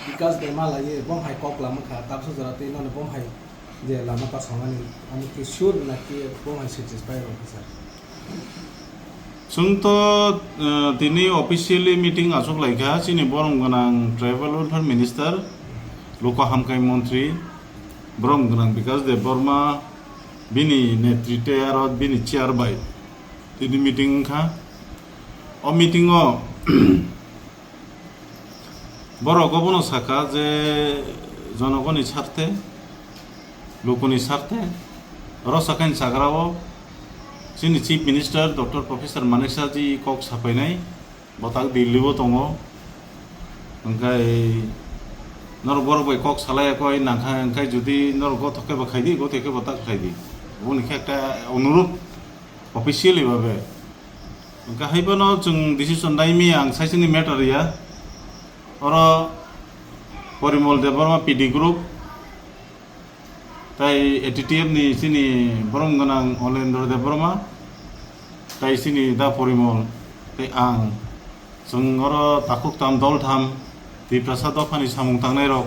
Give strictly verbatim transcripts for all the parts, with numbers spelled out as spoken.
Bikas de malai bom hai kok lama kha, tabsa jora tei nono bom hai je lama ta samani, ami ki sure na ki bom hai satisfy rok sir. Chwng to, eh, tini officially meeting achuk lai kha, chini borom gwnang Tribal Welfare Minister, Luku Hamkrai Montri, borom gwnang Bikas Debbarma, bini netritwe aro bini chair bai tini meeting wngkha. O meeting o borok obono sakha je jonogoni sarthe, lukuni sarthe, oro sakani sagra o chini Chief Minister Doctor Professor Manik Saha ji kok sapainai, botak Delhi o tongo. Hwnkhe norok borok bai kok salai ya koi nangkha, hwnkhe jodi norok gothok khe bo khaidi, gothok khe bo tak khaidi. Oboni khe ekta onurudh officially babe. Hwnkhe hai phano chwng decision nai mi ang saisini matter ya. Oro Porimol Debbarma P D group, tai A T T F ni chini borom gwnang Olendra Debbarma, tai chini da Porimol, tei ang. Chwng oro takhuk tam dol tham Tiprasa dophani samung tangnai rok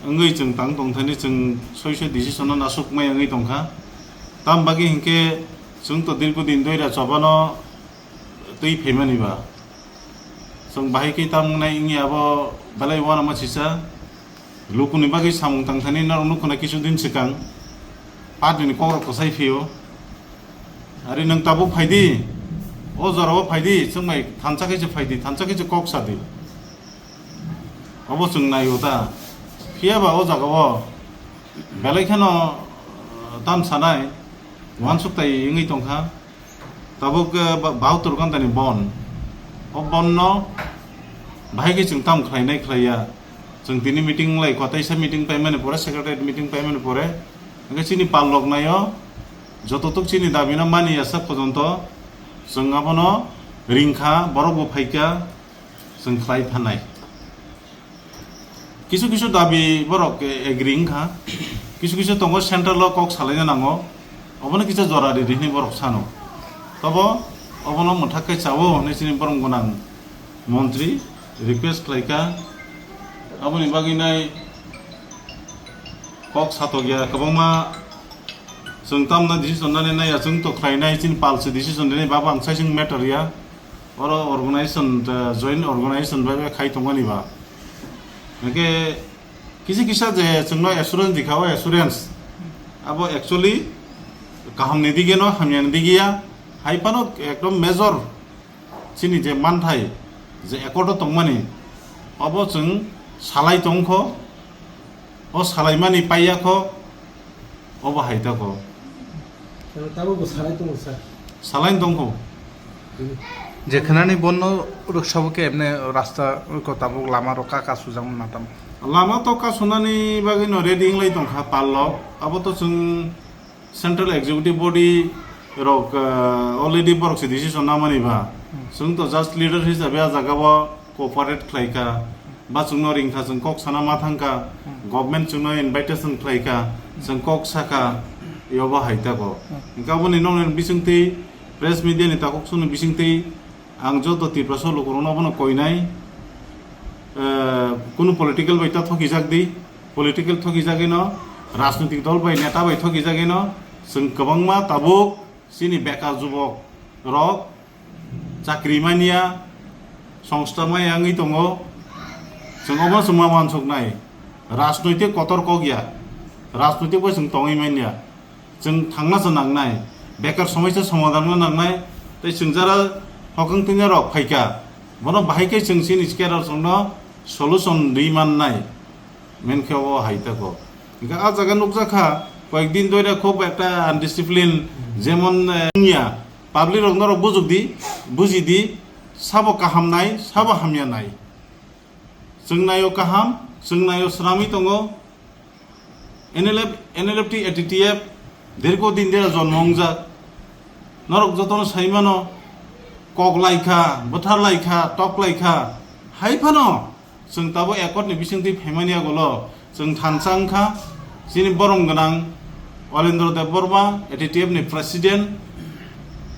wngwi chwng tang tong thani chwng soi soi decision no nasuk mai wngwi tongkha. Tam bagwi hinkhe chwng to dirgo din doira chobano twi phaimani ba. Chwng bahai khe tam wngnai wngya abo belai uanama sisa. Lukuni bagwi samung tang thani norok nukho na kisu din swkang. Party ni kokrok kwsai phio. Ari nwng tabuk phaidi. O jorao phaidi, chwng bai thansa khe se phaidi, thansa khe se kok sadi. Obo chwng naio ta. Phiya ba o jagao belai kheno, uh, tam sanai, uansuk tai wngwi tongkha. Tabuk, uh, ba-, bahatur gantani bon. O bon no bahai khe chwng tam khlainai khlaiya. Chwng tini meeting lai kho, taisa meeting paimani pore, secretariat meeting paimani pore. Hwnkhe chini pal lok naio, joto tuk chini dabi no mani ya sak pojonto chwng abono ringkha, borok bo phaikha, chwng khlai phanai. Kisu kisu dabi borok, eh, agree wngkha. Kisu kisu tongo central o kok salaina nango. Obono kisa jora ridi hinwi borok sano. Tobo obono mwthak khe chawo hinwi chini borom gwnang montri request khlaikha. Aboni bagwi nai kok satokya kwbangma chwng tamna decision nani naiya chwng to khlainai chini palsi decision rinai babo ang saising matter ya. Oro organization, uh, joint organization bai bai khai tongmani ba. Hwnkhe kisa kisa je chwngno assurance dikha, o assurance abo actually kaham ni dige no, hamya ni dige ya. Hai phano ekdom major chini je manthai je accord o tongmani, obo chwng salai tongkho. O salaimani paiya kho, obo hai ta kho. Tabuk bo salai tongo, sir. Salai tongkho. Hmm. Je khnani bonno rwksa bo khe emne rasta ko tabuk lama rok ka, ka sujak na tam. Lama to ka sunani bagwi no ready wng lai tongkha pal rok. Abo to chwng Central Executive Body rok, ah, already borok se decision namani ba. Hmm. Chwng to just leader hisabe a jaga o cooperate khlai kha. Ba chwngno ring kha, chwng kok sana ma thang kha. Hmm. Government chwngno invitation khlai kha, chwng kok sa kha, yobo hai ta go. Hmm. Hwnkhe aboni nokni bisingtwi press media ni takhuk songni bisingtwi Ang joto Tiprasa lukurokno bono koinai, eh, kunu political bai ta thokijak di, political thokijagwino, rajnitik dol bai neta bai thokijagwino, chwng kwbangma tabuk chini bekar jubok rok chakri manya, songsta maya wngwi tongo, chwng obo chwng ma uansuknai, rajnoitik kotor kok ya, rajnoitik bai chwng tongwi manya. Chwng thangna se nangnai, bekar somoisa somadhan no nangnai, tei chwng jara hokong tini rok phaikha, bono bahai khe chwng chini skeror chwngno solution rwi mannai, menkhe o hai tako. Hingkhe a jaga nukjakha, koyek din doira khub ekta undiscipline, jemon, eh, wngya, public rok norok bujukdi, bujidi, sabo kaham nai, sabo hamya nai. Chwng naio kaham, chwng naio sramwi tongo. N L F, N L F T, A T T F, dirgo din dera jonmo wngjak. Norok jotono saimano, kok laikha, bwthar laikha, tok laikha. Hai phano, chwng tabo accord ni bisingtwi phaimani agolo, chwng thansa wngkha, chini borom gwnang, Olendra Debbarma, A T T F ni president,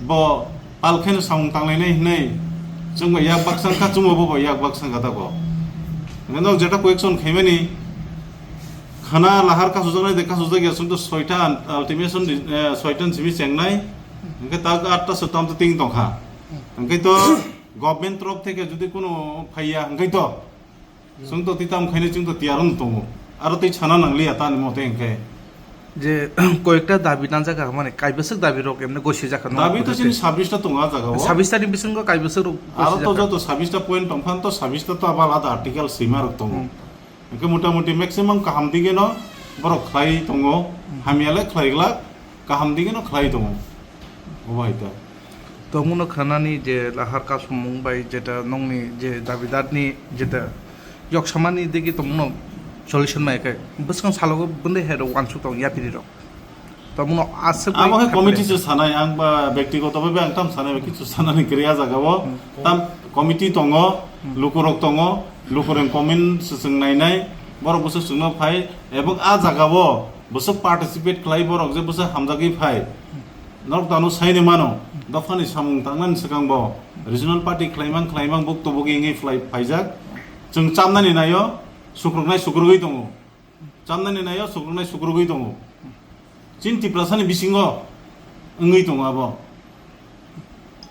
bo pal kheno samung tanglainai hinwi chwngbo yak baksa wngkha, chwngbo bobo yak baksa wngkha tako. Hwnkhe no jeta question khaimani khana lahar kasujaknai de kasujak ya, chwng to soita ultimatum di, eh, soita ni simi chengnai. Hwnkhe tak atta se tam to ting tongkha. Hwnkhe to government torof theke jodi kuno phaiya hwnkhe to chwng to titam khainai chwng to tiyar wng tongo. Aro tei sana nangliya tani mote hwnkhe. Je koyekta dabi nangjak kha, mane kaibwswk dabi rok emne gosi jakha no. Dabi to chini sabbish ta tongo a jaga o. Sabbish ta ni bisingo kaibwswk rok gosi jakha. Aro to joto sabbish ta point tongphan to sabbish ta to abo alada article sima rok tongo. Hmm. Hwnkhe mota moti maximum kaham dige no borok khlai tongo, hamya le khlai glak, kaham dige no khlai tongo. Obo hai ta. Tongmungno khanani je lahar kasumung bai jeta nongni je dabidarni jeta yoksamani digi tongmungno solution mai khe bwskang salogo bwndai hai rok uansuk tong yapiri rok. Tongmungno aswk bai abo hai khaklai. Committee se sanai, ang ba bektigoto bai ang tam sanai, kichu sanani kwrwi a jaga o. Hmm. Tam committee tongo, hmm, lukurok tongo, lukurok comment se chwng nainai, borok bwswk chwngno phai, ebong a jaga o bwswk participate khlai borok je bwswk hamjagwi phai. Norok tano saini mano, dophani samung tangnani swkang bo regional party khlaimang khlaimang buk tubugwi wngwi phlai phaijak. Chwng chamnani naio, sukruknai sukrugwi tongo. Chamnani naio, sukruknai sukrugwi tongo. Chini Tiprasani bisingo wngwi tongo abo.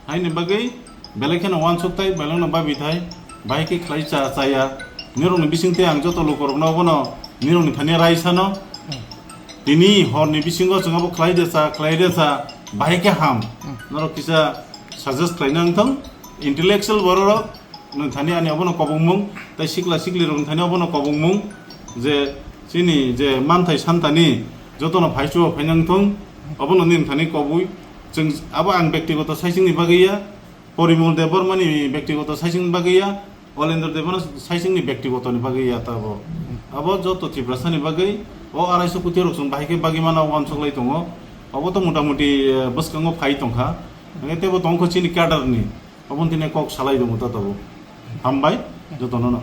Haini bagwi belai kheno uansuk tai, belai no babi thai, bahai khe khlai cha chaya. Nirokni bising tei ang joto lukurokno obono nirokni thani rai sano. Tini horni bisingo chwng abo khlai de cha, khlai de cha, bahai khe ham. Hmm. Norok kisa suggest khlaina wngthong, intellectual bororok nwng thani ani obono kobongmung, tei sikla siklirok nwng thani obono kobongmung, je chini je manthai santani jotono phaichuo phaina wngthong, obono nwng thani kobwi. Chwng abo ang bektigoto saisingni bagwi ya, Porimol Debbarmani bektigoto saisingni bagwi ya, Olendra Debbarma saisingni bektigotoni bagwi ya ta abo. Abo joto Tiprasani bagwi o arai so koti rok chwng bahai khe bagwi mana uansuk lai tongo. Abo to mota moti, eh, bwskango phai tongkha. Hwnkhe teibo tongkho chini cadre ni. Aboni tini kok salai tongo ta tabuk. Hambai jotono no.